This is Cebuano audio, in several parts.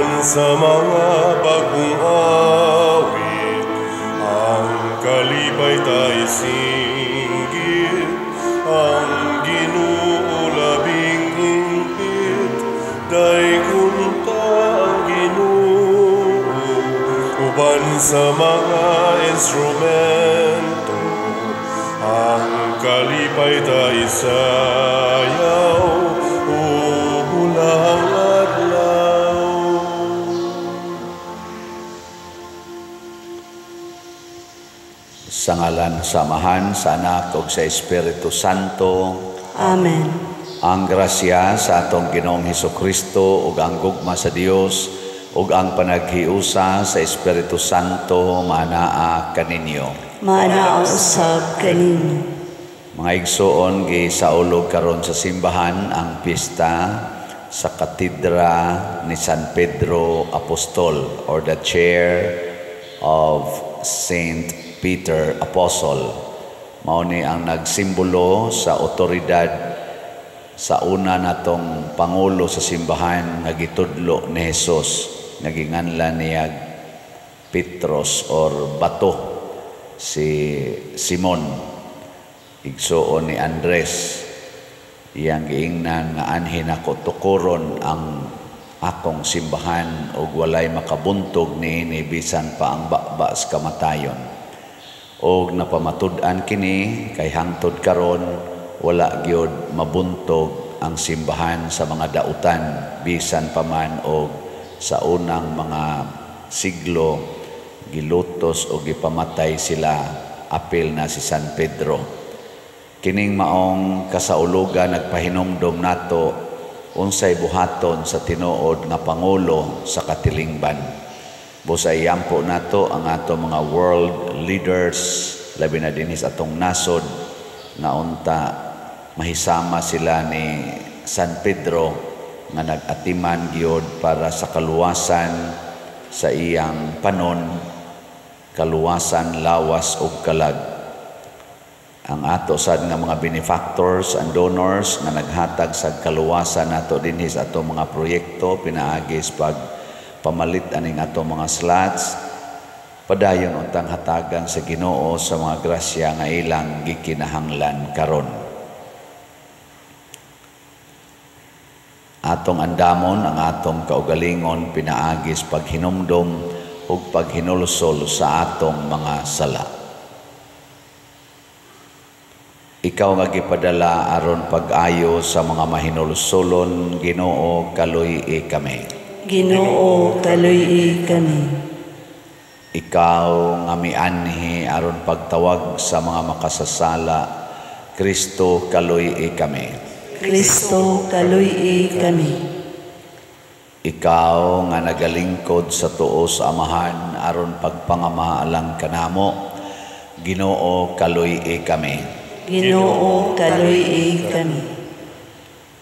Uban sa mga bagong awit, ang kalipay ta isinggit, ang Ginoo labing hingpit, daygon ta ang Ginoo. Uban sa mga instrumento, ang kalipay ta isayaw, ug hulahang adlaw. Sa ngalan sa Amahan, sa Anak ug sa Espiritu Santo. Amen. Ang grasya sa atong Ginoong Hesukristo ug ang gugma sa Dios ug ang panaghiusa sa Espiritu Santo maanaa kaninyo. Maanaa usab kaninyo. Mga igsoon, gisaulog karon sa simbahan ang pista sa Katedra ni San Pedro Apostol or the Chair of Saint Peter Apostle. Mao ni ang nagsimbolo sa otoridad sa una natong pangulo sa simbahan nga gitudlo ni Jesus, nga ginganlan niya Petros or Bato, si Simon, igsuon ni Andres. Iyang giingnan nga anhi nako tukuron ang akong simbahan ug walay makabuntog niini bisan pa ang baba sa kamatayon. Og napamatud-an kini kay hangtod karon wala gyud mabuntog ang simbahan sa mga dautan bisan pa man og sa unang mga siglo gilutos o gipamatay sila apil na si San Pedro. Kining maong kasaulugan nagpahinumdom nato unsay buhaton sa tinuod nga pangulo sa katilingban. Busay yampo nato ang ato mga world leaders, labi na dinhi sa atong nasod, nga unta mahisama sila ni San Pedro nga nag-atiman gyud para sa kaluwasan sa iyang panon, kaluwasan lawas ug kalag. Ang ato sad nga mga benefactors and donors nga naghatag sa kaluwasan nato dinhi sa ato mga proyekto pinaagi sa pagpamalit aning ato mga slots, padayon untang hatagan sa Ginoo sa mga grasya nga ilang gikinahanglan karon. Atong andamon ang atong kaugalingon pinaagi sa paghinumdom ug paghinulsol sa atong mga sala. Ikaw nga gipadala aron pag-ayo sa mga mahinulsolon, Ginoo, kaluy-i kami. Ginoo, kaluy-i kami. Ikaw nga mianhi aron pagtawag sa mga makasasala, Kristo, kaluy-i kami. Kristo, kaluy-i kami. Ikaw nga nagalingkod sa tuo sa Amahan aron pagpangama alang kanamo, Ginoo, kaluy-i kami. Ginoo, kaluy-i kami.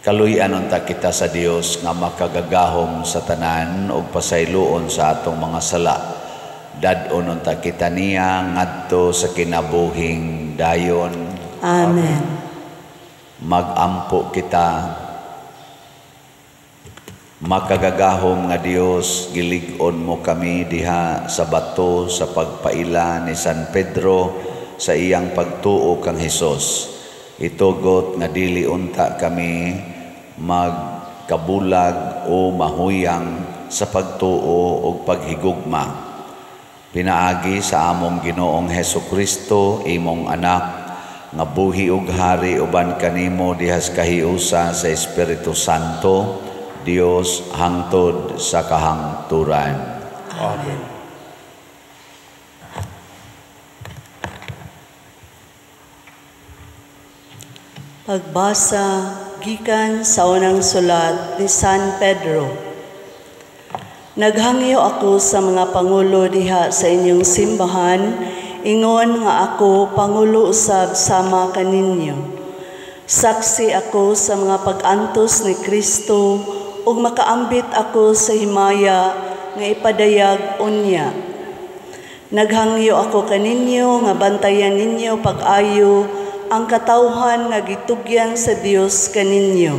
Kaluy-an unta kita sa Dios nga makagagahom sa tanan ug pasayloon sa atong mga sala. Dad-on unta kita niya ngadto sa kinabuhing dayon. Amen. Magampo kita. Makagagahom nga Dios, gilig-on mo kami diha sa bato sa pagpaila ni San Pedro sa iyang pagtuo kang Hesus. Itugot nga dili unta kami magkabulag o mahuyang sa pagtuo og paghigugma. Pinaagi sa among Ginoong Hesukristo, imong anak, nga buhi ug hari uban kanimo dihas kahiusa sa Espiritu Santo, Dios hangtod sa kahangturan. Amen. Pagbasa gikan sa unang sulat ni San Pedro. Naghangyo ako sa mga pangulo diha sa inyong simbahan, ingon nga ako pangulo usab sama kaninyo. Saksi ako sa mga pag-antos ni Kristo ug makaambit ako sa himaya nga ipadayag unya. Naghangyo ako kaninyo nga bantayan ninyo pag-ayo ang katawhan nga gitugyan sa Dios kaninyo.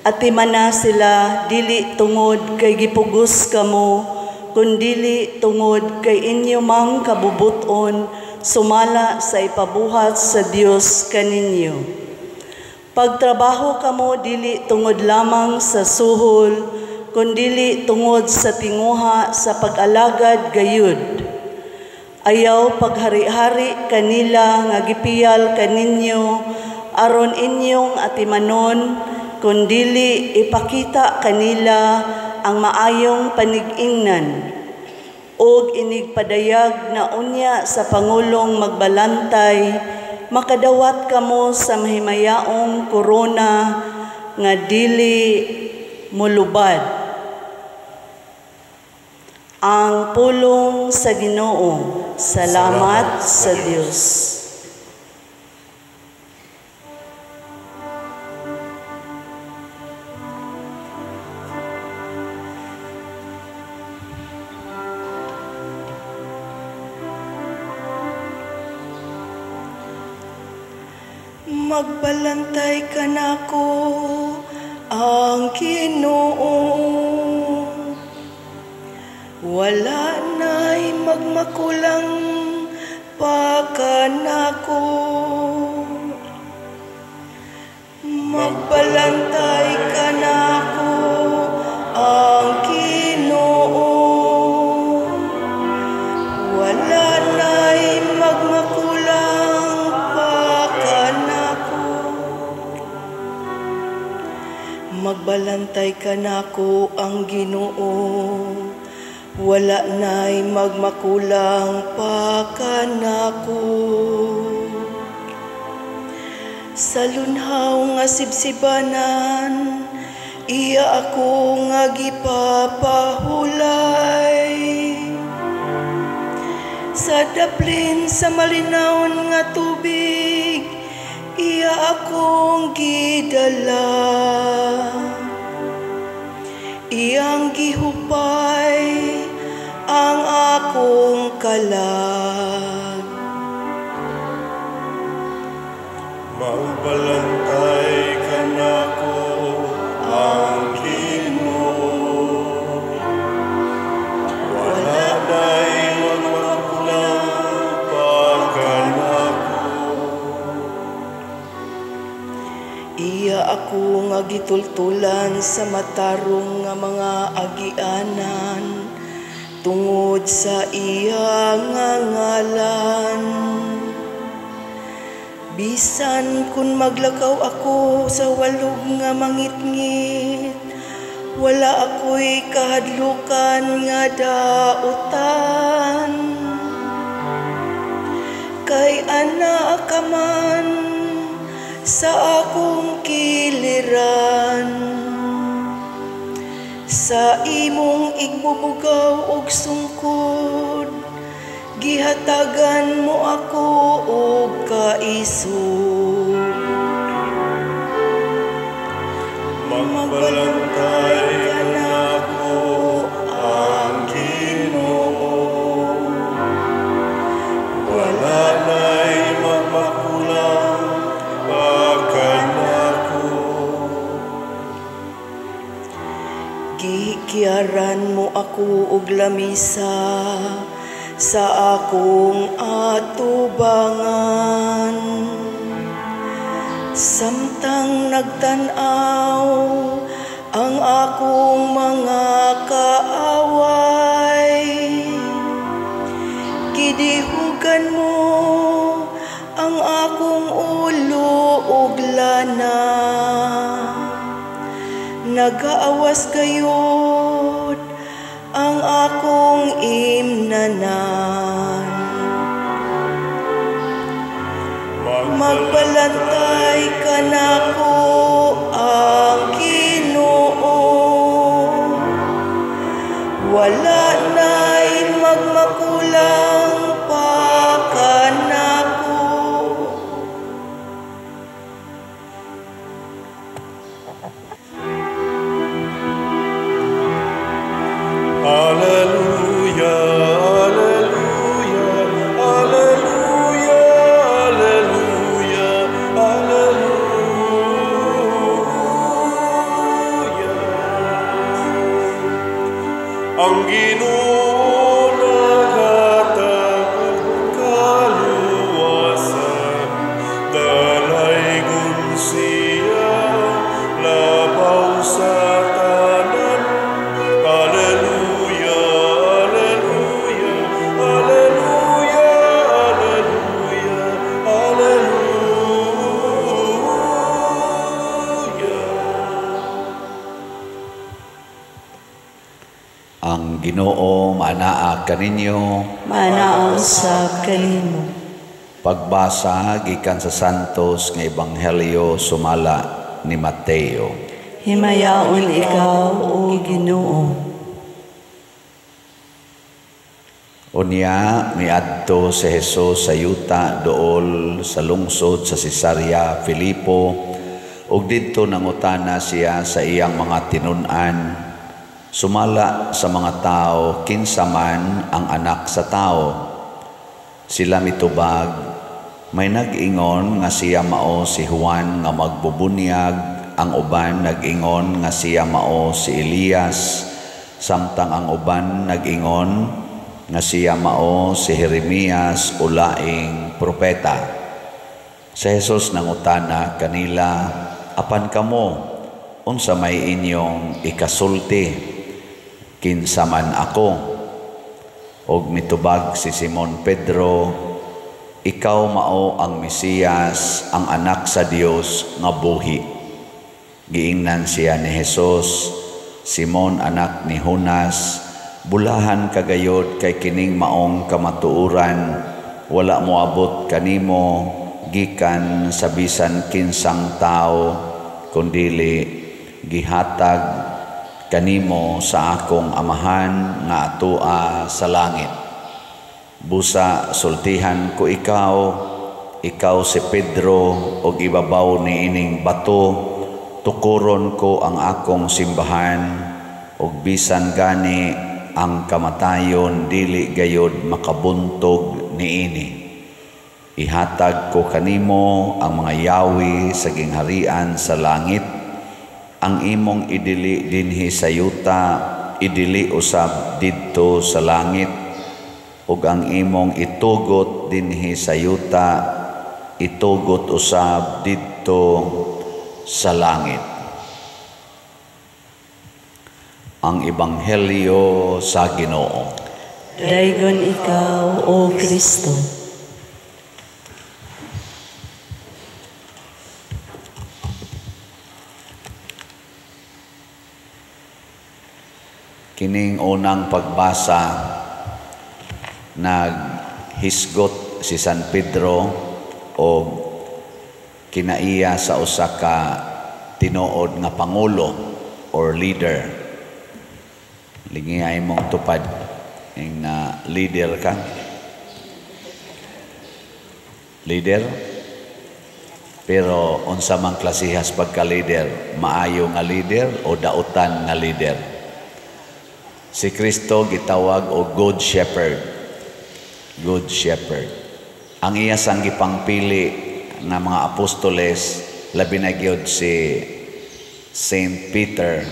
Atimana sila dili tungod kay gipugos kamo, kundili tungod kay inyo mang kabubuton sumala sa ipabuhat sa Dios kaninyo. Pagtrabaho kamo dili tungod lamang sa suhol, kundili tungod sa tinguha sa pag-alagad gayud. Ayaw paghari-hari kanila nga gipiyal kaninyo aron inyong atimanon, kundili ipakita kanila ang maayong panig-ingnan og inigpadayag na unya sa pangulong magbalantay, makadawat kamo sa mahimayaong korona nga dili mulubad. Ang pulong sa Ginoo. Salamat sa Dios. Magbalantay kanako ang Ginoo. Wala na'y magmakulang pa kanako. Magbalantay kanako ang Ginoo. Wala na'y magmakulang pa kanako. Magbalantay kanako ang Ginoo. Wala na'y magmakulang pa kanako. Sa lunhaw nga sibsibanan, iya ako nga gipapahulay. Sa daplin sa malinawon nga tubig, iya akong gidala. Iyang gihupay ang akong kalag. Magbalantay kanako ang Ginoo. Wala na'y magmakulang pa kanako. Iya ako nga gitultulan sa matarong nga mga agianan tungod sa iya nga ngalan. Bisan kun maglakaw ako sa walog nga mangitngit, wala ako'y kahadlukan nga dautan. Kay ana ka man sa akong kiliran, sa imong igbubugaw og sungkod, gihatagan mo ako og kaisog. Magbalantay kanako ang Ginoo. Wala na'y magmakulang pa kanako. Gihikyaran mo ako og lamisa sa akong atubangan. Samtang nagtan-aw ang akong mga kaaway, gidihugan mo ang akong ulo ug lana. Nagaawas gayud ang akong imnanan. Magbalantay kanako ang Ginoo. Wala na'y magmakulang pa kanako. Alleluia, alleluia, alleluia, alleluia, alleluia. Ang Ginoo maanaa kaninyo. Maanaa usab kanimo. Pagbasa gikan sa Santos nga Ebanghelyo sumala ni Mateo. Himayaon ikaw, o Ginoo. Unya miadto si Jesus sa yuta duol sa lungsod sa Cesarea Filipo, ug didto nangutana siya sa iyang mga tinun-an, sumala sa mga tao kinsa man ang anak sa tao. Sila mitubag, may nag-ingon nga siya mao si Juan nga magbubunyag, ang uban nag-ingon nga siya mao si Elias, samtang ang uban nag-ingon nga siya mao si Jeremias o laing propeta. Sa Jesus nangutana kanila, apan kamo, unsa may inyong ikasulti? Kinsa man ako? Og mitubag si Simon Pedro, ikaw mao ang Mesiyas, ang anak sa Dios nga buhi. Giingnan siya ni Jesus, Simon anak ni Jonas, bulahan kagayod kay kining maong kamatuoran, wala moabot kanimo gikan sa bisan kinsang tao, kundili gihatag kanimo sa akong amahan nga atua sa langit. Busa sultihan ko ikaw, ikaw si Pedro, og ibabaw niining bato tukuron ko ang akong simbahan, og bisan gani ang kamatayon dili gayod makabuntog niini. Ihatag ko kanimo ang mga yawi sa gingharian sa langit. Ang imong idili dinhi sa yuta, idili usab didto sa langit, ug ang imong itugot dinhi sa yuta, itugot usab didto sa langit. Ang Ebanghelyo sa Ginoo. Daygon ikaw, O Kristo. Kining unang pagbasa, naghisgot si San Pedro o kinaiya sa usa ka tinuod nga pangulo or leader. Lingi ay mong tupad ing na leader ka. Leader? Pero unsa man klasihas pagka-leader, maayo nga leader o dautan nga leader? Si Kristo gitawag og Good Shepherd. Good Shepherd. Ang iya sang gipangpili nga mga apostoles, labi na gyud si Saint Peter,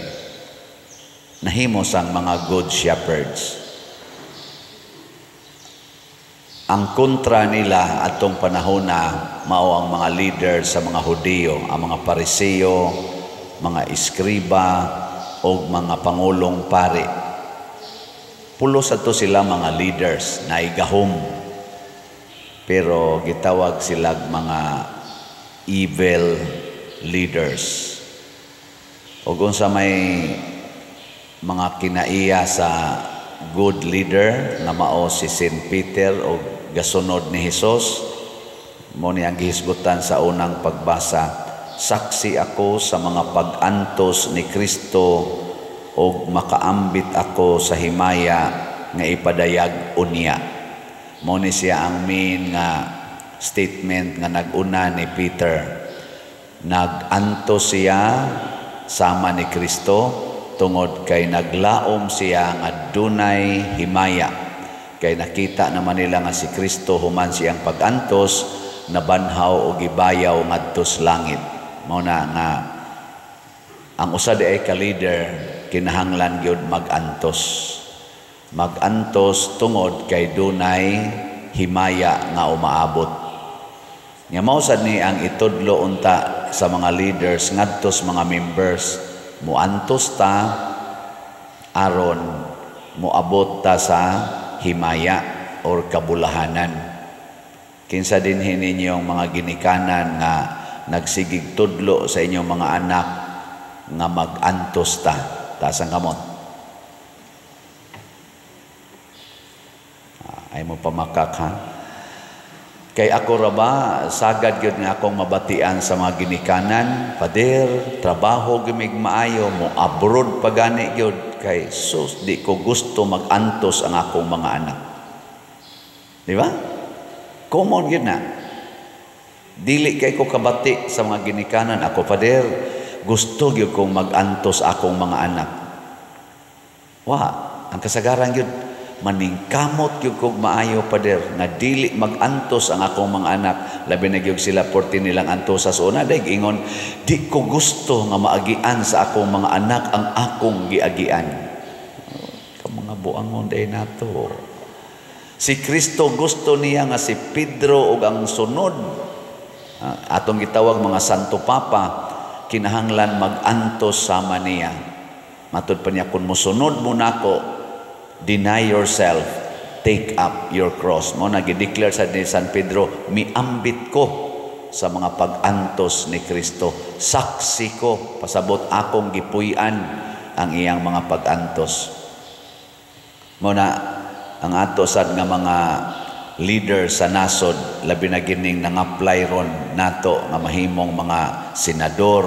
nahimo sang mga good shepherds. Ang kontra nila atong panahona mao ang mga leader sa mga Hudiyo, ang mga Pariseo, mga eskriba og mga pangulong pari. Pulos ato sila mga leaders naigahom, pero gitawag sila mga evil leaders. Og unsa may mga kinaiya sa good leader nga mao si Saint Peter o gasunod ni Hesus, mo ni ang gihisgutan sa unang pagbasa, saksi ako sa mga pag-antos ni Kristo og makaambit ako sa himaya nga ipadayag unya. Mo ni siya ang main nga statement nga nag-una ni Peter. Nag-antos siya sama ni Kristo tungod kay naglaom siya nga dunay himaya. Kay nakita naman nila nga si Kristo human siyang pag-antos, nabanhaw og gibayaw ngadto sa langit. Mao na nga ang usa di ay ka leader kinahanglan gyud mag-antos. Mag-antos tungod kay dunay himaya nga umaabot. Nya mao sad ni ang itudlo unta sa mga leaders ngadto sa mga members, muantos ta aron moabot ta sa himaya or kabulahanan. Kinsa dinhi ninyong mga ginikanan nga nagsigig tudlo sa inyong mga anak nga mag-antos ta? Taas ang kamot. Ay mo pamakak, ha? Kay ako ra ba, sagad gyud nga akong mabatian sa mga ginikanan, "Pader, trabaho gyud mig maayo, mo abroad pa gani gyud kay sus, di ko gusto mag-antos ang akong mga anak." Di ba? Common gyud na. Dili kay ko kabati sa mga ginikanan, "Ako, Pader, gusto gyud kong mag-antos akong mga anak." Wa, ang kasagaran gyud, "Maningkamot gyud kog maayo, Pader, nga dili mag-antos ang akong mga anak." Labi na gyud sila porti nilang antosa sa una day ingon, "Di ko gusto nga maagian sa akong mga anak ang akong giagian." Ka mga buangon day nato. Si Kristo, gusto niya nga si Pedro ug ang sunod, atong gitawag mga Santo Papa, kinahanglan mag-antos sama niya. Matud pa niya, "Kung mosunod mo nako, deny yourself, take up your cross." Mo na gideclare sa ni San Pedro, "Miambit ko sa mga pag-antos ni Kristo. Saksi ko, pasabot akong gipuy-an ang iyang mga pag-antos." Mo na ang ato sad nga mga leader sa nasod, labi na gining nang-apply ron nato nga mahimong mga senador,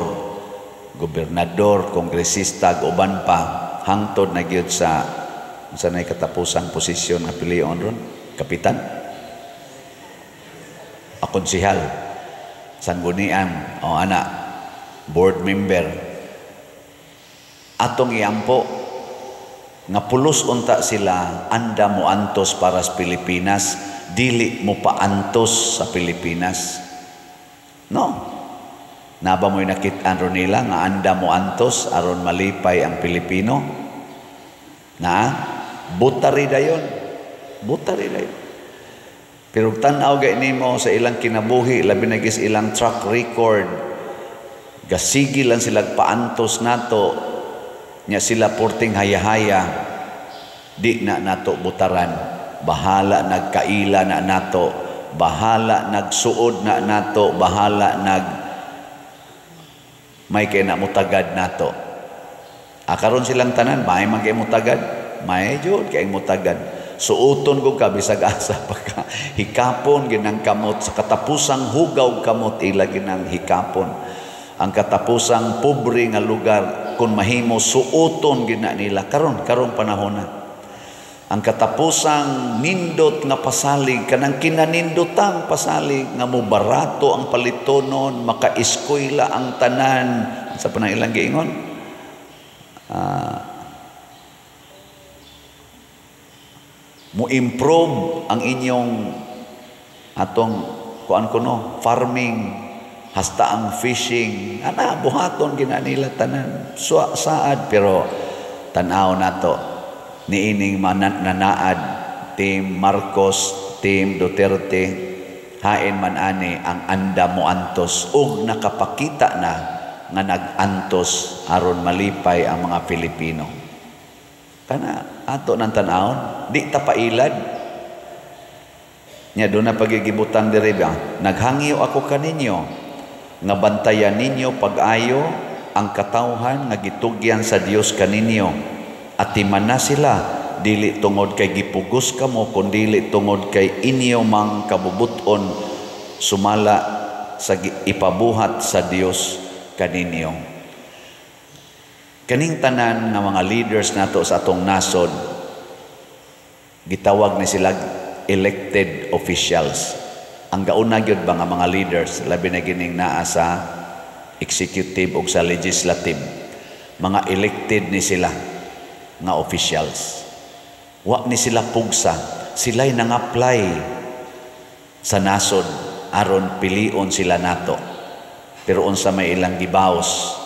gobernador, kongresista ug uban pa, hangtod na gyud sa unsa nay katapusang posisyon nga pilion ron, kapitan, a konsehal, sanggunian o ana, board member, atong iampo nga pulos unta sila anda mo antos para sa Pilipinas, dili mo paantos sa Pilipinas. No, naba mo'y nakit-an ron nila nga anda mo antos aron malipay ang Pilipino? Na butari dayon, butari dayon. Pero tan-aw gay nimo sa ilang kinabuhi, labi na gis ilang track record, gasigi lang sila paantos nato nya, sila porting haya-haya. Di na nato butaran. Bahala nagkaila na nato, bahala nagsuod na nato, bahala nag may kay na mutagad nato. Karon silang tanan may man kay mutagad, may jud kay mutagad. Suoton ko ka bisag asa pa ka, hikapon ginang kamot sa katapusang hugaw kamot, ila ginang hikapon ang katapusang pobre nga lugar. Kung mahimo, suoton gina nila karon, karong panahon na ang katapusang nindot nga pasalig, kanang kinanindotang pasalig nga mobarato ang palitonon, makaeskwela ang tanan, sa panang ilang giingon, mo improve ang inyong atong kuan kuno, farming, hasta ang fishing ana, buhaton gina nila tanan. So, saad, pero tan-aw nato niining nanaad, Team Marcos, Team Duterte, hain man ani ang anda mo antos ug nakapakita na nga nag-antos aron malipay ang mga Pilipino. Kana ato nang tan-awon, di ta pailad nya. Doon na pagigibutang diri ba, "Naghangyo ako kaninyo nga bantayan ninyo pag-ayo ang katawhan nga gitugyan sa Dios kaninyo. Atiman na sila dili tungod kay gipugos kamo, kundili tungod kay inyo mang kabubuton sumala sa ipabuhat sa Dios kaninyo." Kaning tanan nga mga leaders nato sa atong nasod, gitawag ni sila elected officials. Ang gauna gyud ba nga mga leaders, labi na gining naa sa executive ug sa legislative, mga elected ni sila nga officials. Wa ni sila pugsa, sila'y nang-apply sa nasod aron pilion sila nato. Pero unsa may ilang gibaos?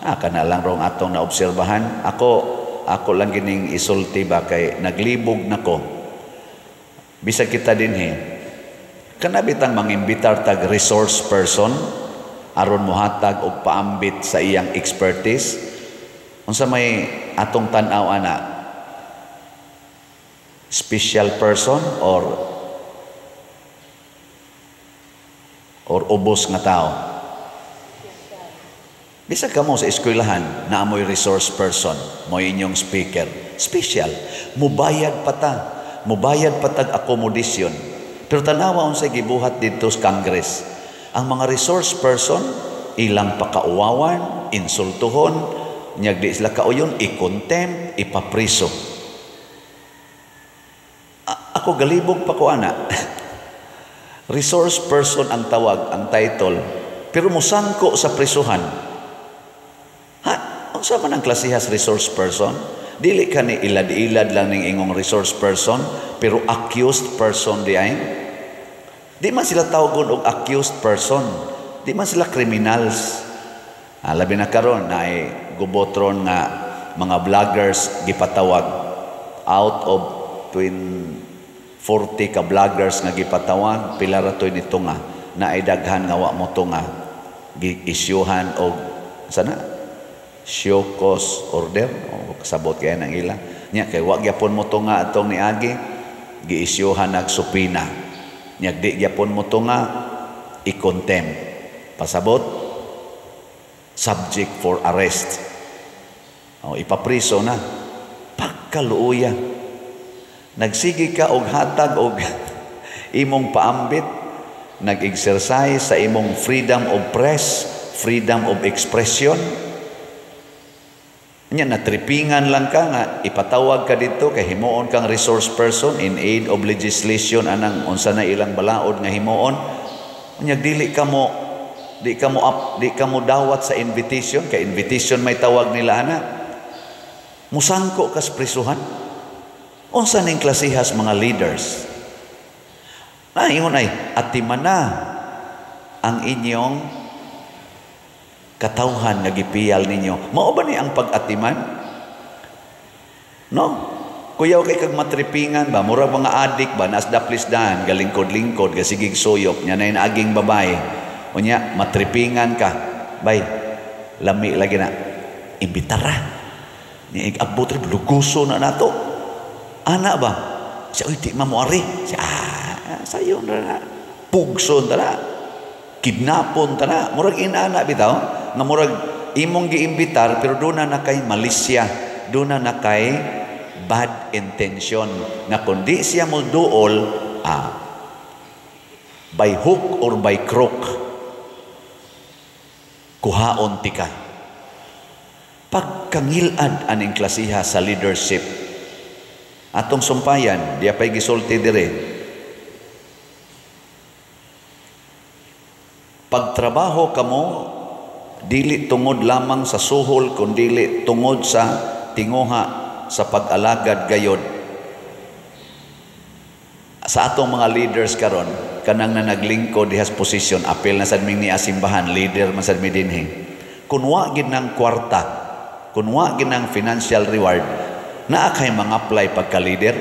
Kana lang rong atong naobserbahan. Ako lang gining isulti ba kay naglibog nako. Bisag kita dinhi, kana bitang mangimbitar tag resource person aron mohatag og paambit sa iyang expertise. Unsa may atong tan-aw ana? Special person or ubos nga tao? Bisag kamo sa eskwelahan, na mo'y resource person, mo inyong speaker. Special. Mubayad pa ta. Mubayad pa tag accommodation. Pero tanawa unsay gibuhat didto sa Congress. Ang mga resource person ilang pakauwawan, insultuhon, nyag di sila kauyon, i-contempt, ipapriso. Ako galibog pa ko ana. Resource person ang tawag, ang title, pero musangko sa prisuhan. Ha? Unsa man ang klasihas resource person? Dili ka ni ilad-ilad lang ning ingong resource person, pero accused person di ay. Di man sila tawgon og accused person. Di man sila criminals. Ah, labi na karon na ay gubotron nga mga vloggers gipatawag. Out of twin 40 ka vloggers nga gipatawag, pila ra toy nito nga na ay daghan nga wa mo tunga, gi-isyuhan og sana show cause order o kasabot kaya ng ila nya kay wa gyapon mo tunga atong niagi, giisyuhan nag subpoena nya, di gyapon mo tunga, i-contempt, pasabot subject for arrest o ipapriso na. Pagkaluoya, nagsige ka og hatag og imong paambit, nag-exercise sa imong freedom of press, freedom of expression. Nya natripingan lang ka nga ipatawag ka dito kay himuon kang resource person in aid of legislation anang unsa na ilang balaod nga himuon. Nya dili ka mo di ka mo up, di ka mo dawat sa invitation, kay invitation may tawag nila ana. Musangko kas prisuhan. Unsa ning klasihas mga leaders? Naingon ay atimana ang inyong katawhan nga gipiyal ninyo. Mao ba ni ang pag-atiman? No? Kuyaw kay kag matripingan ba, murag mga adik ba, naas daplisdan, galingkod-lingkod, gasigig suyop, nya na aging babae. Unya, matripingan ka. Bay, lami lagi na. Imbitara. Ni abot rin, luguso na nato. Ana ba? Siya, uy, di mamuari. Siya, sayon na na. Pugson ta na. Kidnapon ta na. Murag inana bitaw. Nga murag imong giimbitar pero doon na kay malisya, doon na kay bad intention nga kundi siya mo duol, by hook or by crook kuhaon tika. Pagkangilad aning klasiha sa leadership atong sumpayan, diya pa'y gisulti dire. Pagtrabaho kamo dili tungod lamang sa suhol, kundili tungod sa tinguha sa pag-alagad gayod. Sa atong mga leaders karon, kanang na naglingkod dihas posisyon, apil na sad ming niasimbahan, leader man sad mi dinhi. Kun wa gid nang kwarta, kun wa gid nang financial reward, naa kay mga apply pagka-leader?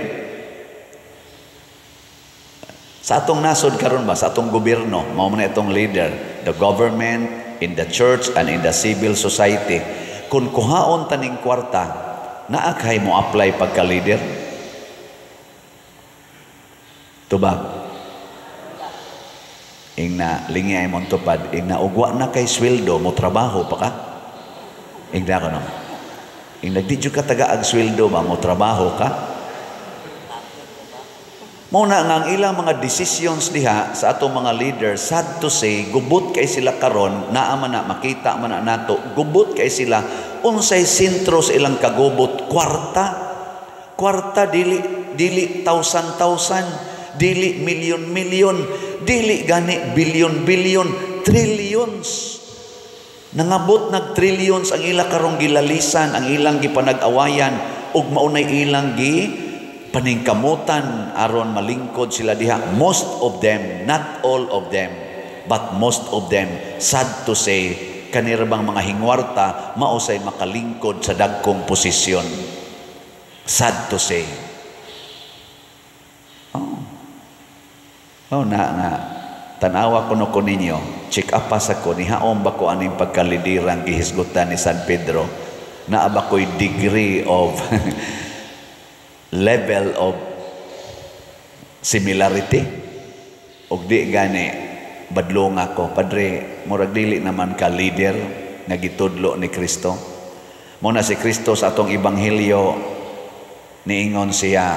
Sa atong nasod karon ba, sa atong gobyerno, mao man itong leader, the government, in the church and in the civil society. Kung kuhaon taning kwarta, naa kay mo apply pagka-leader? Tubag. Ingna lingi ay mong tupad, ingna ugwa na kay sweldo, mo trabaho pa ka? Ingna ko no. Ingna di jud ka taga-ag sweldo ba, mo trabaho ka? Muna nga ang ilang mga decisions diha sa atong mga leaders, sad to say, gubot kay sila karon, naa man na, makita man na nato, gubot kay sila, unsay sentro sa ilang kagubot, kwarta. Kwarta, dili, dili thousand-thousand, dili milyon-milyon, dili gani bilyon-bilyon, trillions. Nangabot nag trillions ang ila karong gilalisan, ang ilang gipanag-awayan, ug maunay ilang gi paningkamutan aron malingkod sila diha. Most of them, not all of them, but most of them, sad to say, kanira bang mga hingwarta mausay makalingkod sa dagkong posisyon. Sad to say. Oh. Oh, na nga. Tanawa ko no ko ninyo, check up pa sa ko, nihaom ba ko aning pagkalidirang gihisgutan ni San Pedro? Naa ba ko'y degree of level of similarity? Og di gani badlong ako, padre, murag dili naman ka leader nga gitudlo ni Kristo. Muna si Kristo sa atong ebanghelyo niingon siya,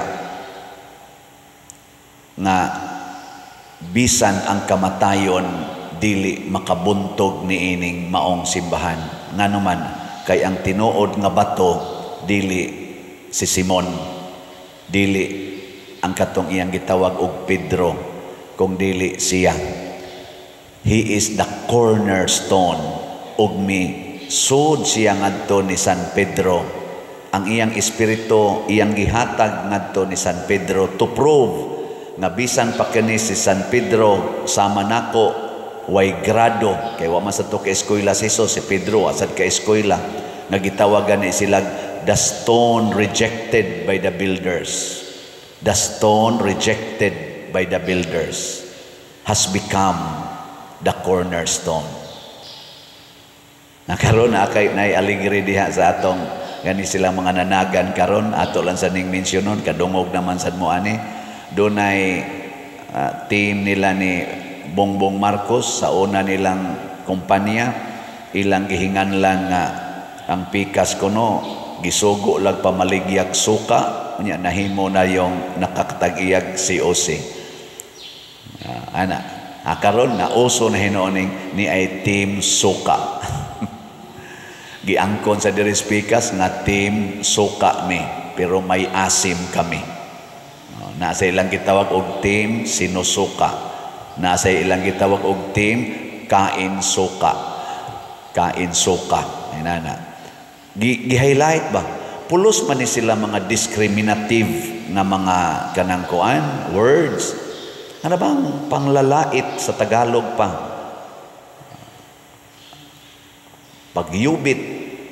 Nga bisan ang kamatayon dili makabuntog niining maong simbahan. Ngano man, kay ang tinuod nga bato dili si Simon, dili ang katong iyang gitawag og Pedro, kung dili siya. He is the cornerstone, ug misud siya ngadto ni San Pedro. Ang iyang espiritu iyang gihatag ngadto ni San Pedro to prove nga bisan pa kini si San Pedro sama nako way grado, kay wa man sa to ka eskwela si Jesus. Si Pedro wa sad ka eskwela, nga gitawagan ni sila the stone rejected by the builders. The stone rejected by the builders has become the cornerstone. Na karon na kay nay aligre diha sa atong gani sila mga nanagan karon, ato lang sa ning mensyonon, kadungog naman sad mo ani. Dunay team nila ni Bongbong Marcos sa una nilang kumpanya, ilang gihinganlan nga ang pikas kuno gisugo lag pamaligyag suka, unya nahimo na yung nakakatag-iyag COC. Ana karon na uso na hinuon ni ay Team Suka. Giangkon sa diri pikas nga Team Suka mi, pero may asim kami. Oh, nasa ilang gitawag og Team Sinusuka, nasa ilang gitawag og Team Kain Suka, Kain Suka. Inana gi-highlight ba, pulos man ni sila mga discriminative nga mga kanang kuan words. Ano bang panglalait sa Tagalog pa? Pagyubit,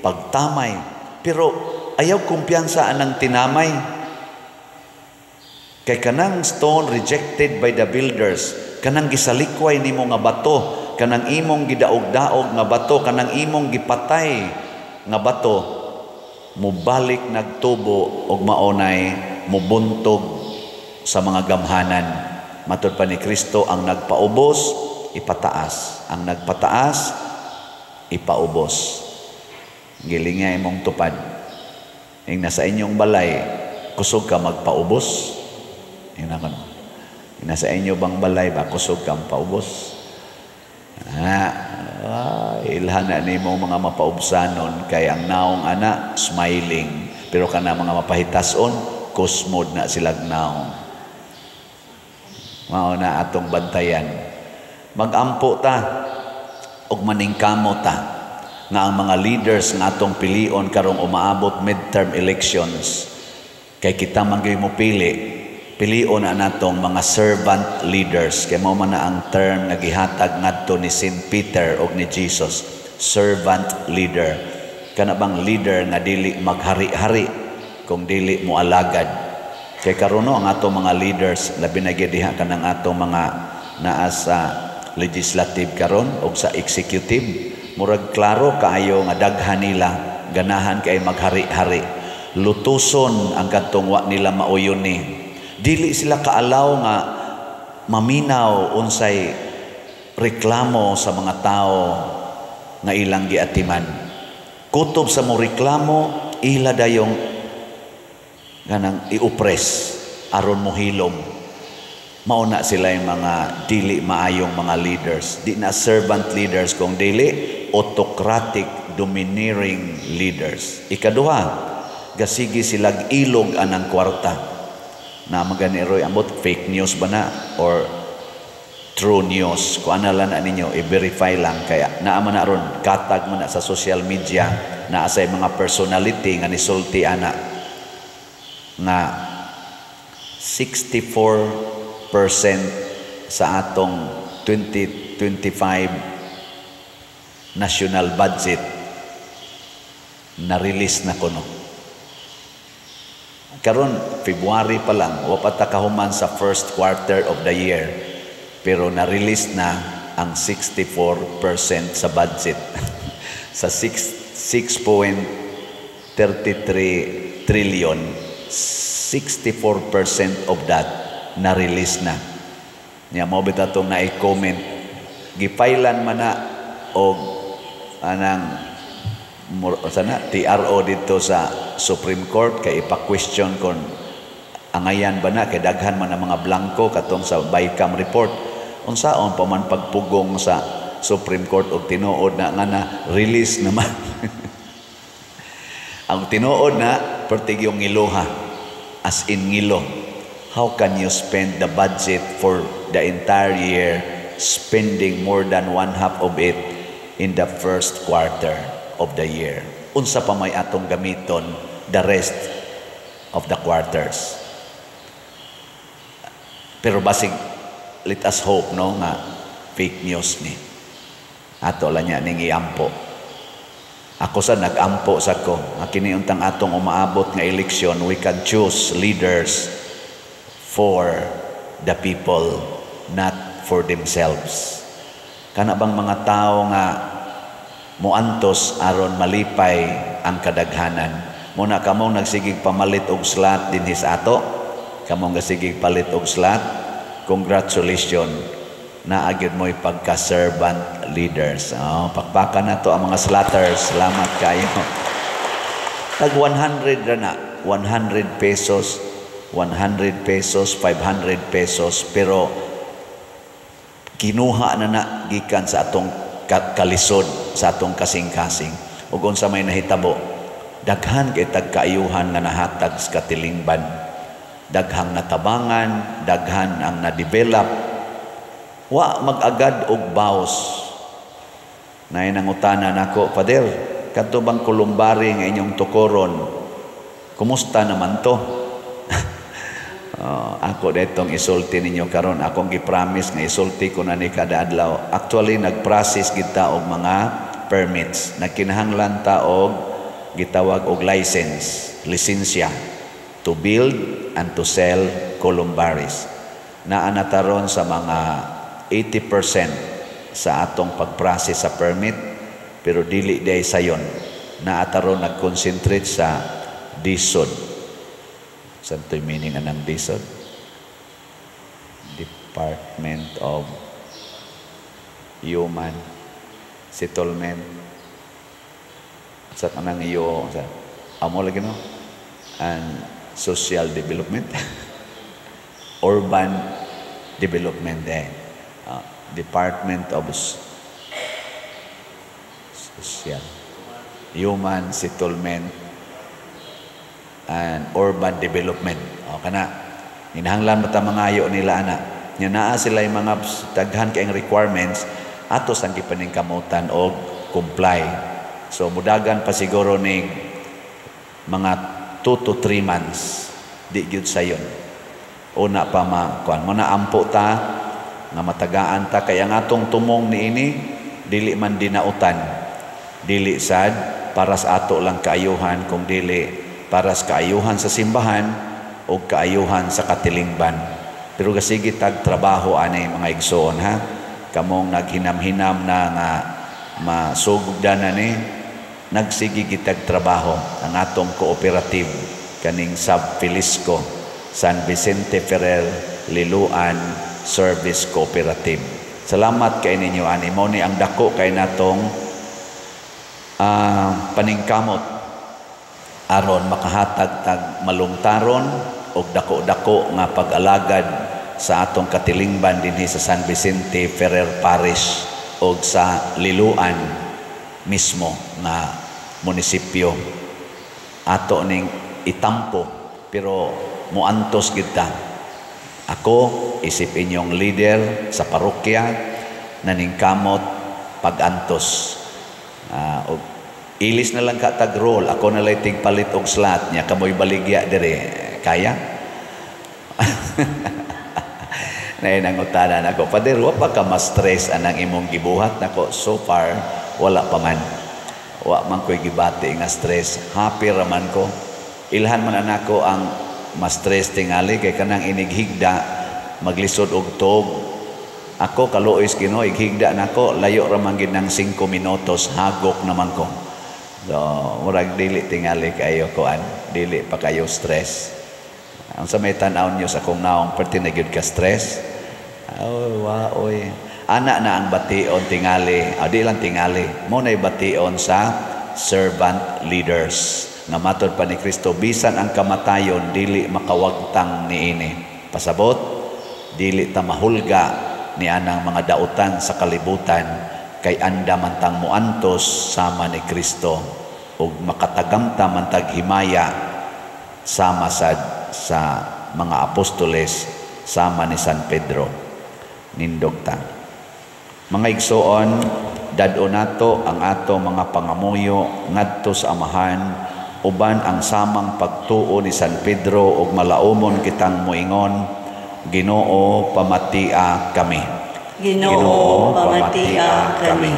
pagtamay. Pero ayaw kumpiyansa anang tinamay. Kay kanang stone rejected by the builders, kanang gisalikway nimo nga bato, kanang imong gidaog-daog nga bato, kanang imong gipatay nga bato, mubalik nagtubo og maunay mubuntog sa mga gamhanan. Matud pa ni Kristo, ang nagpaubos, ipataas. Ang nagpataas, ipaubos. Gilinga imong tupad. Ing nasa inyong balay, kusog ka magpaubos. Ing na kono. Ing nasa inyo bang balay ba, kusog ka magpaubos? Ilhan na nimo mga mapaubsanon, kay ang naong ana smiling, pero kana mga mapahitason, kusmod na silag naong. Mao na atong bantayan. Magampo ta og maningkamo ta nga ang mga leaders nga atong pilion karong umaabot midterm elections, kay kita man gyud mo pili, pilion na natong mga servant leaders, kay mao man na ang term nga gihatag ngadto ni Saint Peter og ni Jesus, servant leader. Kana bang leader nga dili maghari-hari kung dili mo alagad. Kay karon no, ang atong mga leaders, labi na gyud diha kanang atong mga naa sa legislative karon og sa executive, murag klaro kaayo nga daghan nila ganahan kay maghari-hari. Lutuson ang kadtong wa nila mauyon ni. Dili sila kaalaw nga maminaw unsay reklamo sa mga tao nga ilang giatiman. Kutob sa mo reklamo, ila dayong ganang iupres aron mohilom. Mao na sila yung mga dili maayong mga leaders. Di na servant leaders, kung dili autocratic, domineering leaders. Ikaduha, gasigi silag ilog anang kwarta. Na magani roy ambot fake news ba na or true news? Kung ano lang na ninyo, i-verify lang. Kaya naa man na ron, katag man na sa social media, naa sa mga personality nga nisulti ana nga 64% sa atong 2025 national budget na-release na kuno. Karon February pa lang, wa pa ta kahuman sa first quarter of the year, pero na-release na ang 64% sa budget. Sa 6.33 trillion, 64% of that na-release na. Nya mo bitaw atong na-comment, gipailan man na og anang sana TRO dito sa Supreme Court kay ipa-question kon Angayan ba na kay daghan man ang mga blanco katong sa BICAM report. Unsaon pa man pagpugong sa Supreme Court og tinuod na nga na release naman? Ang tinuod na pertig yung ngiloha, as in ngilo. How can you spend the budget for the entire year, spending more than one half of it in the first quarter of the year? Unsa pa may atong gamiton the rest of the quarters? Pero basig, let us hope, no, nga fake news ni. Ato lang niya ning iampo. Ako sa nag-ampo sa ko nga kini untang atong umaabot nga eleksyon, we can choose leaders for the people, not for themselves. Kana bang mga tao nga muantos aron malipay ang kadaghanan. Muna kamong nagsigig pamalit og slot dinhi sa ato, kamong gasigig palit og slot, congratulations, naa gyud mo'y pagka-servant leaders. Oh, pakpakan na to ang mga slotters. Salamat kayo. Tag 100 ra na. 100 pesos, 100 pesos, 500 pesos, pero kinuha na na gikan sa atong kalisod, sa atong kasing-kasing. Ug unsa may nahitabo, daghan kay tagkaayuhan nga nahatag sa katilingban. Daghang natabangan, daghan ang na-develop. Wa mag-agad og baws. Naay nangutana nako, "Father, kadto bang columbary nga inyong tukoron, kumusta naman to?" Oh, ako detong isulti ninyo karon, akong gi-promise nga isulti ko na ni kada adlaw. Actually, nag-process kita og mga permits. Nagkinahanglan ta og gitawag og license, lisensya to build and to sell columbaries. Naa na taron sa mga 80% sa atong pag-process sa permit, pero dili day sayon. Naa taron nag-concentrate sa DHSUD. Saan to'y meaning anang DHSUD? Department of Human Settlement. Sa kanang iyo, sa amo lagi, no? And Social Development. Urban Development eh. Department of Social Human Settlement and Urban Development. O kana hinahanglan mo ta mangayo nila ana. Nya naa sila yung mga daghan kayong requirements, ato sang gipaningkamutan og comply. So mudagan pa siguro ni mga 2 to 3 months, di gyud sayon. Una pa ma kuan mo na, ampo ta nga matagaan ta kay ang atong tumong niini dili man dinautan. Dili sad para sa ato lang kaayuhan, kung dili para sa kaayuhan sa simbahan o kaayuhan sa katilingban. Pero gasige tag trabaho ani, mga igsoon, ha. Kamong naghinam-hinam na nga masugdan na ni, nagsige gitag trabaho ang atong cooperative kaning Sub Filisco, San Vicente Ferrer Liloan Service Cooperative. Salamat kay ninyo ani. Mao ni ang dako kay natong paningkamot aron makahatag tag malungtaron og dako-dako nga pag-alagad sa atong katilingban dinhi sa San Vicente Ferrer Parish og sa Liloan mismo nga munisipyo. Ato ning itampo, pero muantos gid ta. Ako isip inyong leader sa parokya, naningkamot pag-antos. Og ilis na lang ka tag role, ako na lay tigpalit og slot nya, kamoy baligya dire, kaya? Naay nangutana nako, "Father, wa pa ka ma-stress anang imong gibuhat?" Nako, so far wala pa man. Wa man ko'y gibati nga stress. Happy ra man ko. Ilhan man anako ang ma-stress tingali kay kanang inighigda maglisod og tog. Ako kaluoy sa Ginoo, ighigda nako, layo ra man gid ng 5 minutos, hagok naman ko. So, murag dili tingali kayo kuan, dili pa kayo stress. Ang sa may tan-aw niyo sa akong naong, perti na gyud ka stress. Oh, wa oy. Ana na ang bation tingali. Ah, di lang tingali. Mo na'y bation sa servant leaders. Nga matod pa ni Kristo, bisan ang kamatayon dili makawagtang niini. Pasabot, dili ta mahulga ni anang mga dautan sa kalibutan, kay anda man tang muantos sama ni Kristo ug makatagamta man tag himaya sama sad sa mga apostoles, sama ni San Pedro. Nindog ta. Mga igsoon, dad-o nato ang ato mga pangamuyo ngadto sa Amahan uban ang samang pagtuo ni San Pedro ug malaumon kitang moingon, Ginoo, pamatia kami. Ginoo, pamatia kami.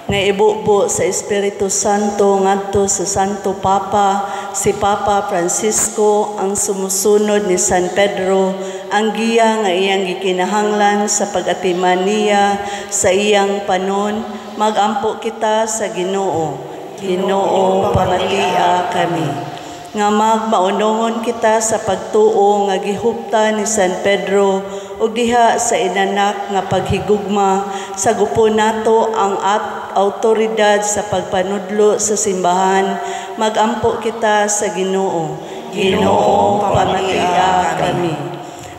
Nga ibubo sa Espiritu Santo ngadto sa Santo Papa, si Papa Francisco, ang sumusunod ni San Pedro, ang giya nga iyang gikinahanglan sa pag-atiman niya sa iyang panon, magampo kita sa Ginoo. Ginoo, pamatia kami. Nga magmaunongon kita sa pagtuo nga gihupta ni San Pedro ug diha sa inanak nga paghigugma, sa gupon nato ang at autoridad sa pagpanudlo sa simbahan, magampo kita sa Ginoo. Ginoo, pamatia kami.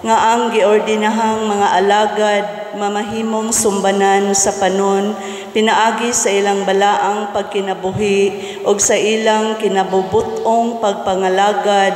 Nga ang giordinahang mga alagad mamahimong sumbanan sa panon, pinaagi sa ilang balaang pagkinabuhi ug sa ilang kinabubut-ong pagpangalagad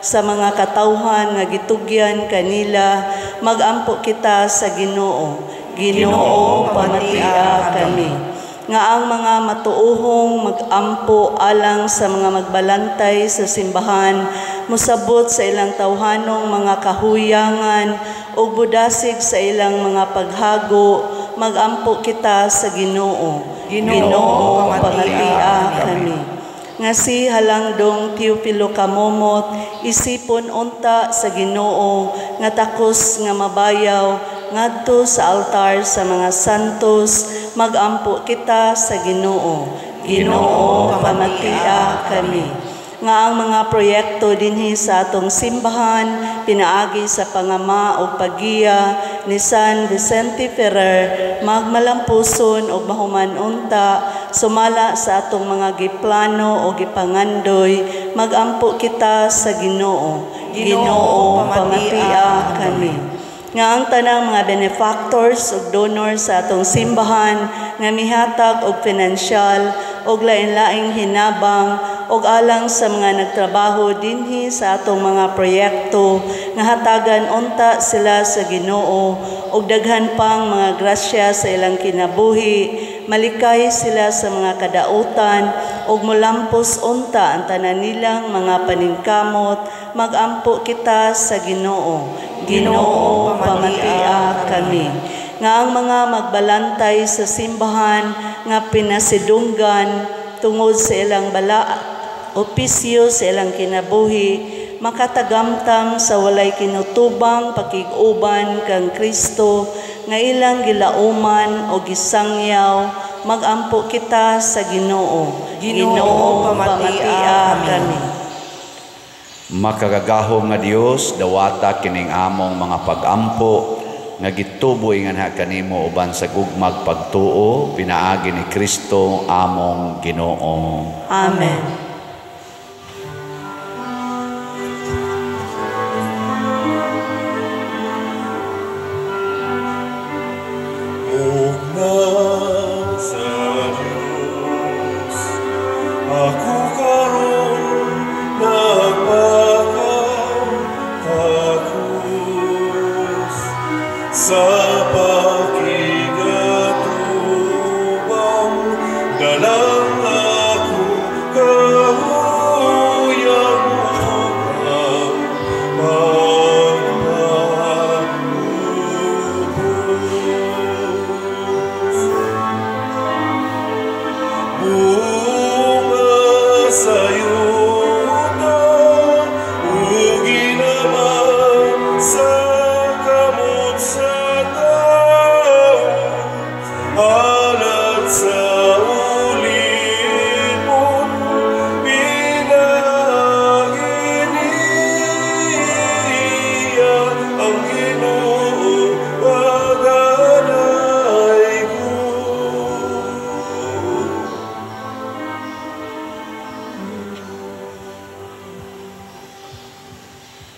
sa mga katawhan nga gitugyan kanila, magampo kita sa Ginoo. Ginoo, pamatia kami. Nga ang mga matuohong magampo alang sa mga magbalantay sa simbahan, mosabot sa ilang tawhanong mga kahuyangan ug budasig sa ilang mga paghago, magampo kita sa Ginoo. Ginoo, pamatia kami. Nga si Halangdong Teofilo Camomot, isipon unta sa Ginoo nga takos nga mabayaw ngadto sa altar sa mga santos, magampo kita sa Ginoo. Ginoo, pamatia kami. Nga ang mga proyekto dinhi sa atong simbahan pinaagi sa pangama o paggiya ni San Vicente Ferrer, magmalampuson og mahuman unta sumala sa atong mga giplano o gipangandoy, magampo kita sa Ginoo. Ginoo, pamatia kami. Nga ang tanang mga benefactors ug donors sa atong simbahan nga mihatag og pinansyal og lain-laing hinabang og alang sa mga nagtrabaho dinhi sa atong mga proyekto, nga hatagan unta sila sa Ginoo og daghan pang mga grasya sa ilang kinabuhi, malikay sila sa mga kadautan ug molampos unta ang tanan nilang mga paningkamot, magampo kita sa Ginoo. Ginoo, pamatia kami. Nga ang mga magbalantay sa simbahan nga pinasidunggan tungod sa ilang bala opisyo sa ilang kinabuhi, makatagamtam sa walay kinutubang pakig-uban kang Kristo nga ilang gilauman o gisangyaw, magampo kita sa Ginoo. Ginoo, pamatia kami. Makagagahom nga Dios, dawata kining among mga pagampo nga gituboy nganha kanimo uban sa gugmag pagtuo pinaagi ni Kristo among Ginoo. Amen. Sa pakigatubang dalang ako.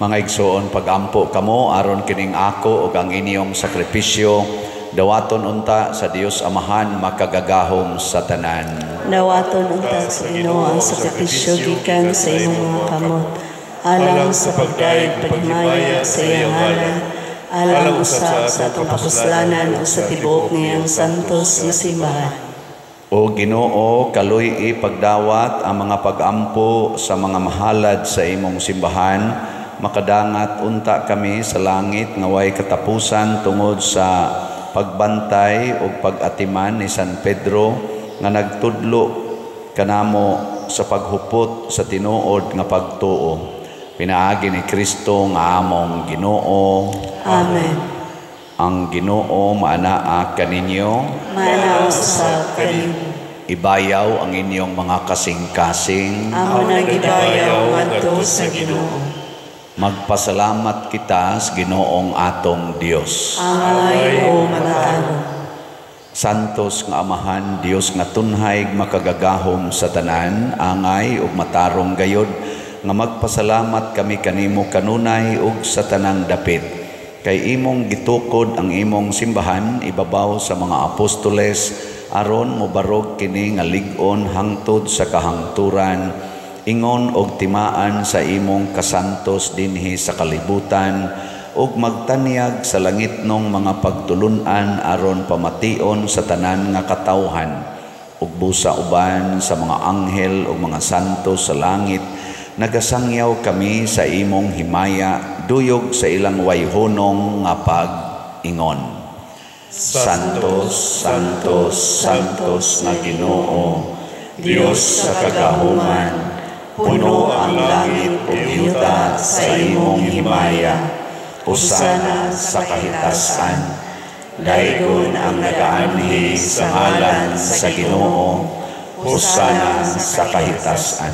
Mga igsoon, pagampo kamo aron kining ako ug ang inyong sakripisyo dawaton unta sa Dios Amahan makagagahom sa tanan. Dawaton unta sa Ginoo ang sakripisyo gikan sa imong mga kamot, alang sa pagdayeg paghimaya sa iyang ngalan, alang usab sa atong kapuslanan ug sa tibuok niyang santos nga simbahan. O Ginoo, kaluy-i pagdawat ang mga pagampo sa mga mahalad sa imong simbahan. Makadangat unta kami sa langit nga way katapusan tungod sa pagbantay ug pag-atiman ni San Pedro nga nagtudlo kanamo sa paghupot sa tinuod nga pagtuo. Pinaagi ni Kristo nga among Ginoo. Amen. Ang Ginoo maanaa kaninyo. Maanaa usab kanimo. Ibayaw ang inyong mga kasing-kasing. Amo nang gibayaw ngadto sa Ginoo. Magpasalamat kita sa Ginoong atong Dios. Angay o matarong. Santos nga Amahan, Dios nga tunhay makagagahom sa tanan, angay ug matarong gayod nga magpasalamat kami kanimo kanunay ug sa tanang dapit. Kay imong gitukod ang imong simbahan ibabaw sa mga apostoles aron mobarog kini nga lig-on hangtod sa kahangturan, ingon og timaan sa imong kasantos dinhi sa kalibutan ug magtanyag sa langitnong mga pagtulun-an aron pamation sa tanan nga katawhan ug busa uban sa mga anghel ug mga santo sa langit nagasangyaw kami sa imong himaya duyog sa ilang wayhunong nga pag-ingon. Santos, Santos, Santos nga Ginoo, Dios sa kagahuman, puno ang langit ug yuta sa imong himaya. Hosana sa kahitasan. Daygon ang nagaanhi sa ngalan sa Ginoo. Hosana sa kahitasan.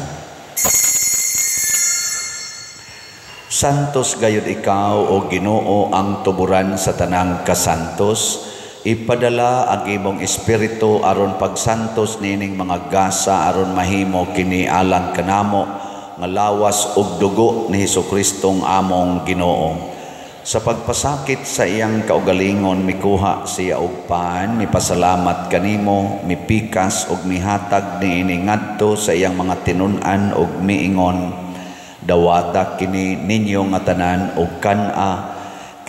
Santos gayud ikaw o Ginoo ang tuburan sa tanang kasantos. Ipadala ang imong espiritu aron pagsantos nining mga gasa aron mahimo kini alang kanamo nga lawas ug dugo ni Hesukristo among Ginoo. Sa pagpasakit sa iyang kaugalingon mikuha siya og pan, mipasalamat kanimo, mipikas ug mihatag niini ngadto sa iyang mga tinun-an ug miingon, dawata kini ninyo nga tanan og kan-a,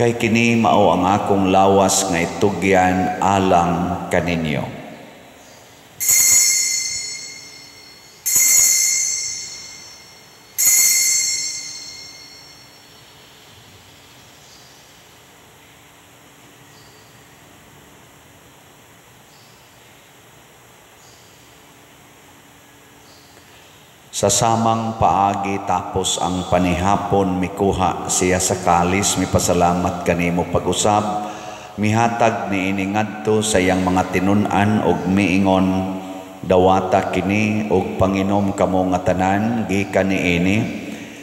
kay kini mao ang akong lawas nga itugyan alang kaninyo. Sa samang paagi tapos ang panihapon mikuha siya sa kalis, mipasalamat kanimo pag-usab, mihatag niini ngadto sa iyang mga tinun-an og miingon, dawata kini og panginom kamo nga tanan gikan niini,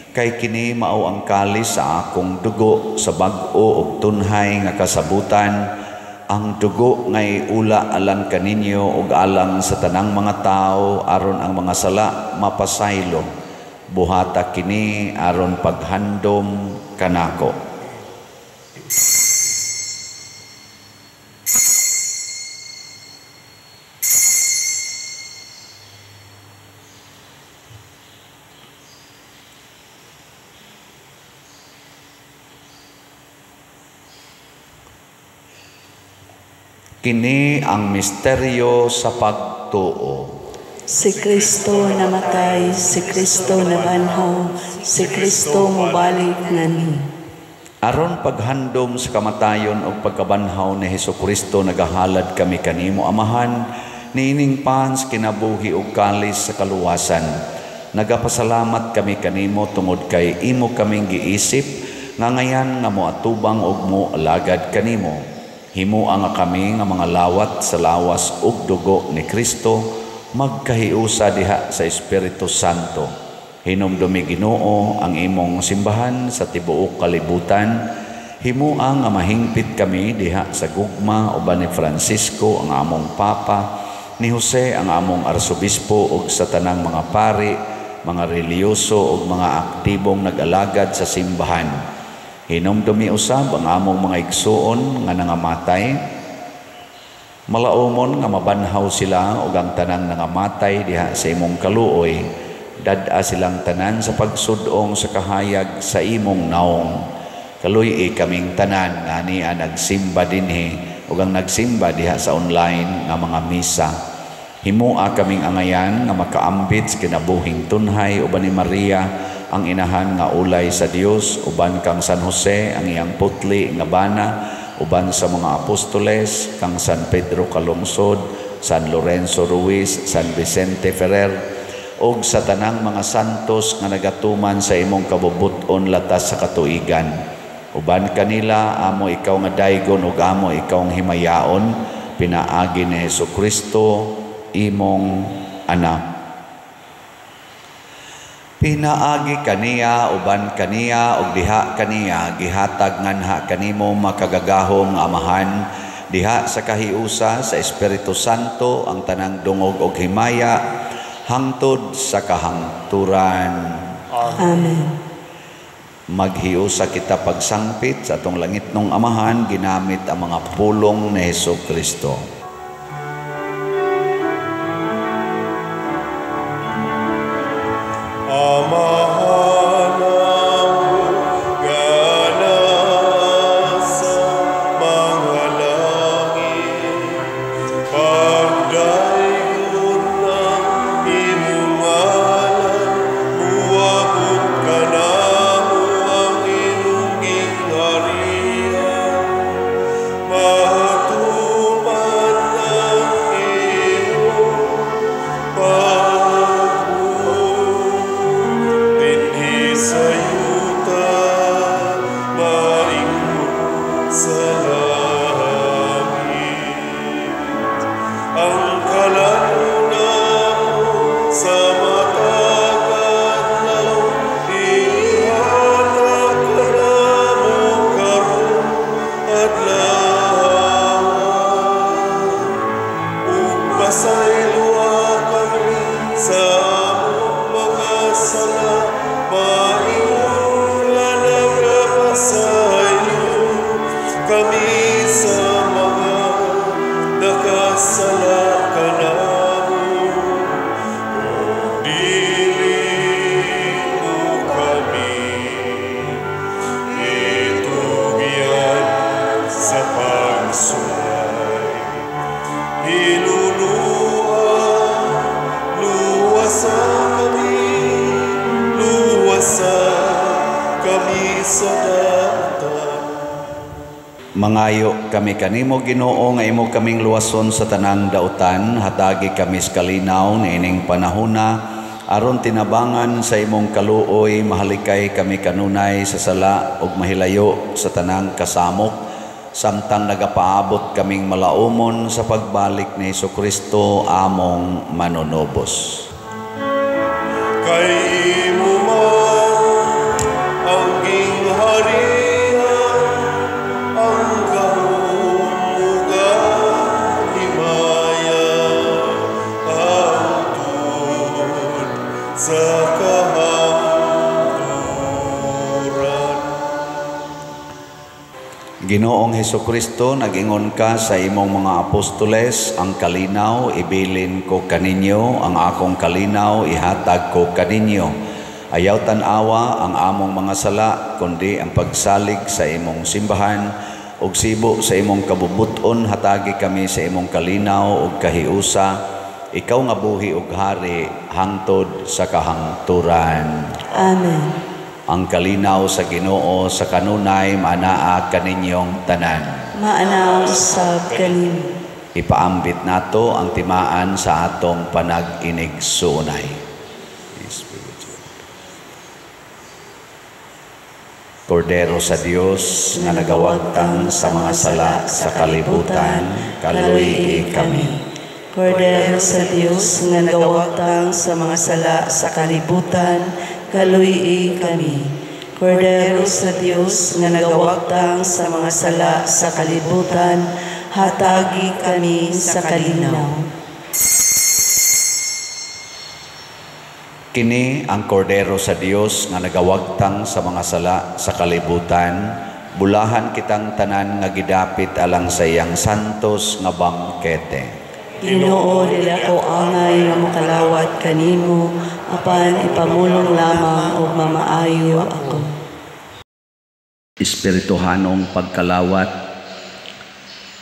kay kini mao ang kalis sa akong dugo sa bag-o og tunhay nga kasabutan, ang dugo ngay ula alang kaninyo ug alang sa tanang mga tao aron ang mga sala mapasaylo. Buhata kini aron paghandom kanako. Kini ang misteryo sa pagtuo. Si Kristo namatay, si Kristo nabanhaw, si Kristo mobalik nganhi. Aron paghandom sa kamatayon ug pagkabanhaw ni Hesukristo, nagahalad kami kanimo Amahan, niining pans kinabuhi ug kalis sa kaluwasan. Nagapasalamat kami kanimo tungod kay imo kaming giisip nga ngayan nga moatubang ug moalagad kanimo. Himua nga kami nga mga lawat sa lawas ug dugo ni Kristo, magkahiusa diha sa Espiritu Santo. Hinumdumi Ginoo ang imong simbahan sa tibuok kalibutan. Himua nga mahingpit kami diha sa gugma uban ni Francisco ang among Papa, ni Jose ang among Arsobispo ug sa tanang mga pari, mga relihiyoso ug mga aktibong nag-alagad sa simbahan. Hinumdumi usab ang among mga igsuon nga nangamatay. Malaumon nga mabanhaw sila ug ang tanang nangamatay diha sa imong kaluoy. Dad-a silang tanan sa pagsudong sa kahayag sa imong naong. Kaluy-i kaming tanan nga ania nagsimba dinhi ug ang nagsimba diha sa online nga mga misa. Himua kaming angayan nga makaambit sa kinabuhing tunhay uban ni Maria ang inahan nga ulay sa Dios, uban kang San Jose ang iyang putli nga bana, uban sa mga apostoles kang San Pedro Calungsod, San Lorenzo Ruiz, San Vicente Ferrer, ug sa tanang mga santos nga nagatuman sa imong kabubut-on latas sa katuigan. Uban kanila amo ikaw nga daygon ug amo ikaw ang himayaon, pinaagi ni Hesukristo imong anak. Pinaagi kaniya, uban kaniya, ug diha kaniya, gihatag nganha kanimo makagagahom nga Amahan, diha sa kahiusa sa Espiritu Santo ang tanang dungog og himaya hangtod sa kahangturan. Amen. Maghiusa kita pagsangpit sa atong langitnong Amahan ginamit ang mga pulong ni Hesukristo. Amahan nga nasa mga langit, pagdaygon ang imong ngalan, muabot kanamo ang imong gingharian, matuman ang imong pagbuot dinhi sa yuta, maingon sa langit. Ang kalan-on namo sa matag adlaw, ihatag kanamo karon adlaw. Ug pasayloa kami sa among mga sala, maingon nga nagapasaylo kami sa mga nakasala kanamo. Ug dili mo kami itugyan sa pagsulay, hinunua, luwasa kami, luwasa kami sa dautan. Mangayo kami kanimo Ginoo nga imo kaming luwason sa tanang dautan, hatagi kami sa kalinaw niining panahona aron tinabangan sa imong kaluoy, mahalikay kami kanunay sa sala ug mahilayo sa tanang kasamok, samtang nagapaabot kaming malaumon sa pagbalik ni Hesukristo among manunubos. Kay imo man ang gingharian, ang gahom ug ang himaya, hangtod sa kahangturan. Ginoong Hesukristo, nag-ingon ka sa imong mga apostoles, ang kalinaw ibilin ko kaninyo, ang akong kalinaw ihatag ko kaninyo. Ayaw tan-awa ang among mga sala, kundi ang pagsalig sa imong simbahan, ug sibo sa imong kabubut-on, hatagi kami sa imong kalinaw ug kahiusa. Ikaw nga buhi ug hari hangtod sa kahangturan. Amen. Ang kalinaw sa Ginoo sa kanunay maanaa kaninyong tanan. Maanaa usab kanimo. Ipaambit nato ang timaan sa atong panag-inigsuonay. Kordero sa Dios nga nagawagtang sa mga sala sa kalibutan, kaluy-i kami. Kordero sa Dios nga nagawagtang sa mga sala sa kalibutan, kaluy-i kami. Kordero sa Dios nga nagawagtang sa mga sala sa kalibutan, hatagi kami sa kalinaw. Kini ang kordero sa Dios nga nagawagtang sa mga sala sa kalibutan. Bulahan kitang tanan nga gidapit alang sa iyang santos nga bangkete. Ginoo, dili ako angay nga mokalawat kanimo, apan ipamulong lamang ug mamaayo ako. Espirituhanong pagkalawat.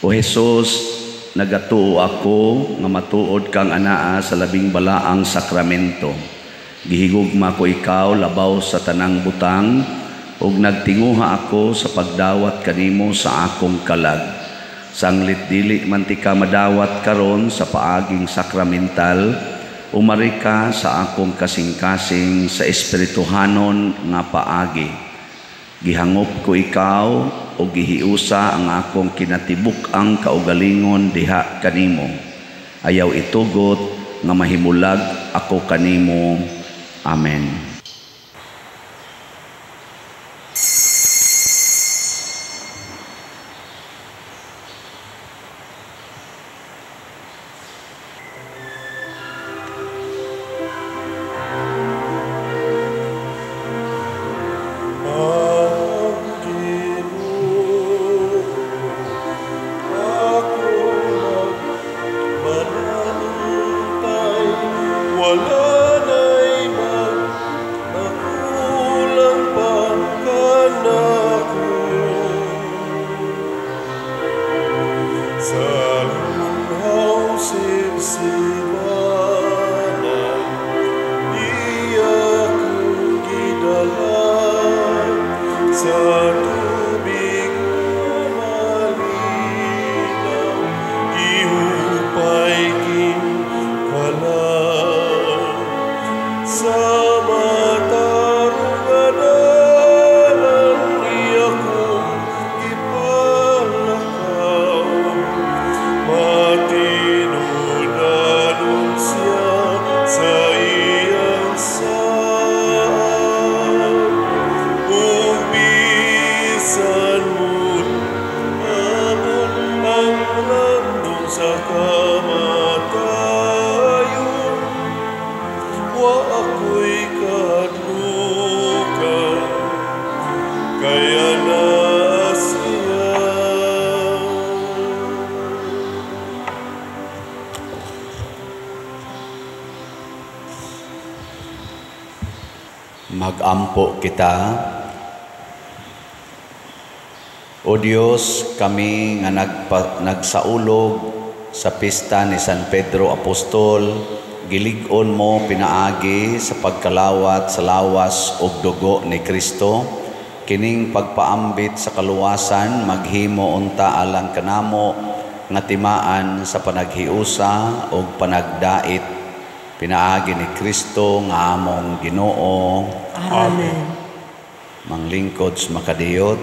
O Hesus, nagatuo ako nga matuod kang anaa sa labing balaang sakramento. Gihigugma ko ikaw labaw sa tanang butang, ug nagtinguha ako sa pagdawat kanimo sa akong kalag. Sanglit dili man tika madawat karon sa paaging sakramental, umari ka sa akong kasing-kasing sa espirituhanon nga paagi. Gihangop ko ikaw o gihiusa ang akong kinatibuk-ang kaugalingon diha kanimo. Ayaw itugot nga mahimulag ako kanimo. Amen. Magampo kita. O Dios, kami nga nagsaulog sa pista ni San Pedro Apostol, gilig-on mo pinaagi sa pagkalawat sa lawas ug dugo ni Kristo, kining pagpaambit sa kaluwasan maghimo unta alang kanamo nga timaan sa panaghiusa ug panagdait pinaagi ni Kristo nga among Ginoo. Amen. Manglingkod sa makadiyot,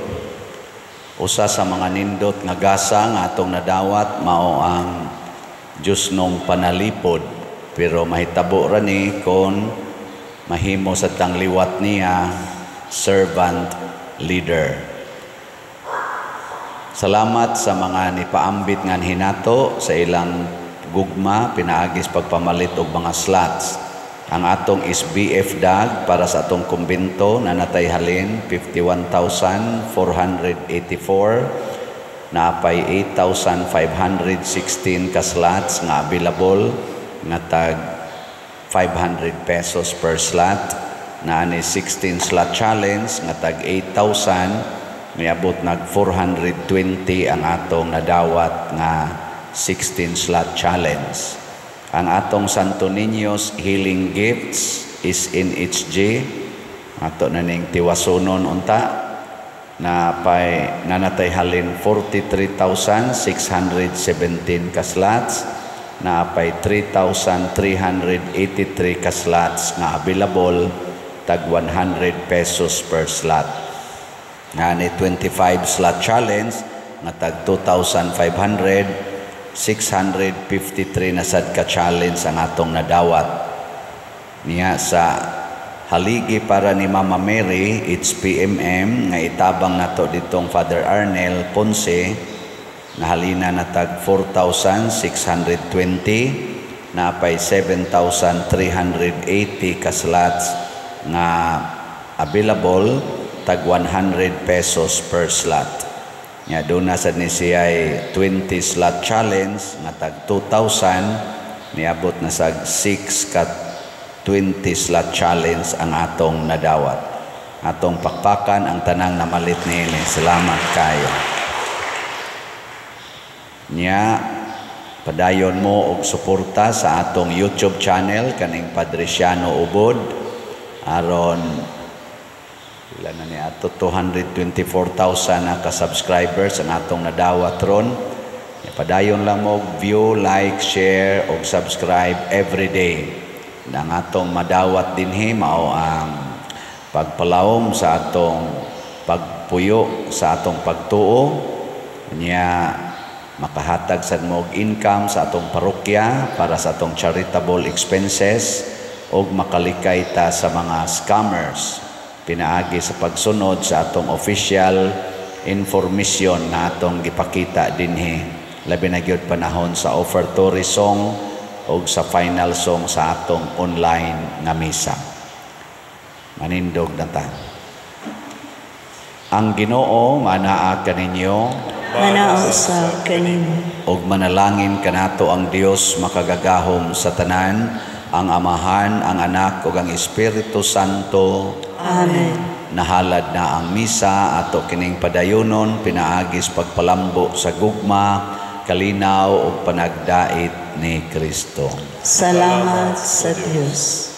usa sa mga nindot nga gasa nga atong nadawat mao ang Diyosnong panalipod, pero mahitabo ra ni kon mahimo sa tangliwat niya servant leader. Salamat sa mga nipaambit nga hinato sa ilang gugma pinaagis pagpamalit og mga slots. Ang atong SBF dag para sa atong kumbento na natay halin 51,484, naapay 8,516 ka slots nga available nga tag 500 pesos per slot. Naani 16 slot challenge nga tag 8,000, miabot nag 420 ang atong nadawat nga 16 slot challenge. Ang atong Santo Niño's Healing Gifts is in HG. Ato na ning tiwasunon unta na pay nanatay halin 43,617 ka slots, na pay 3,383 ka slots nga available tag 100 pesos per slot. Ngani 25 slot challenge nga tag 2,500, 653 na sad ka challenge ang atong nadawat. Niya sa haligi para ni Mama Mary, HPMM, nga itabang nato ditong Father Arnel Ponce, nahalina na tag 4,620, Napay 7,380 ka slots nga available, tag 100 pesos per slot. Nya duna sad ni siya 20 slot challenge nga tag 2,000. Niabot na sag 6 ka 20 slot challenge ang atong nadawat. Atong pakpakan ang tanang namalit niini. Salamat kayo. Nya padayon mo og suporta sa atong YouTube channel kaning Padre Siano Ubod. Aron pila na ni ato? 224,000 na ka-subscribers ang atong nadawat ron. Padayon lang mo og view, like, share og subscribe every day. Ang atong madawat dinhi mao ang pagpalawom sa atong pagpuyo, sa atong pagtuo. Nya makahatag sad mo og income sa atong parokya para sa atong charitable expenses ug makalikay ta sa mga scammers pinaagi sa pagsunod sa atong official information na atong gipakita dinhi, labi na gyud panahon sa offertory song ug sa final song sa atong online nga misa. Manindog na ta. Ang Ginoo manaa kaninyo. Manaa usab kanimo. Ug manalangin kanato ang Dios makagagahom sa tanan, ang Amahan, ang Anak ug ang Espiritu Santo. Amen. Nahalad na ang misa, ato kining padayunon pinaagis pagpalambo sa gugma, kalinaw ug panagdait ni Kristo. Salamat sa Dios.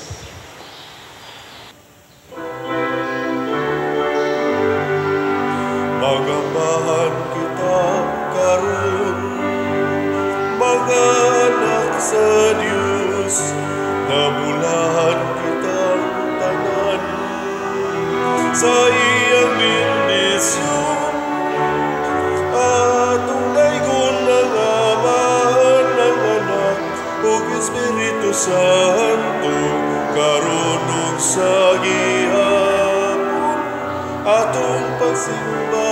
Magambahan kita karon, mga anak sa Dios, nabulahan kitang tanan sa iyang bendisyon. Atong daygon ang Amahan, ang Anak ug Espiritu Santo, karon ug sa gihapon atong pagsimba.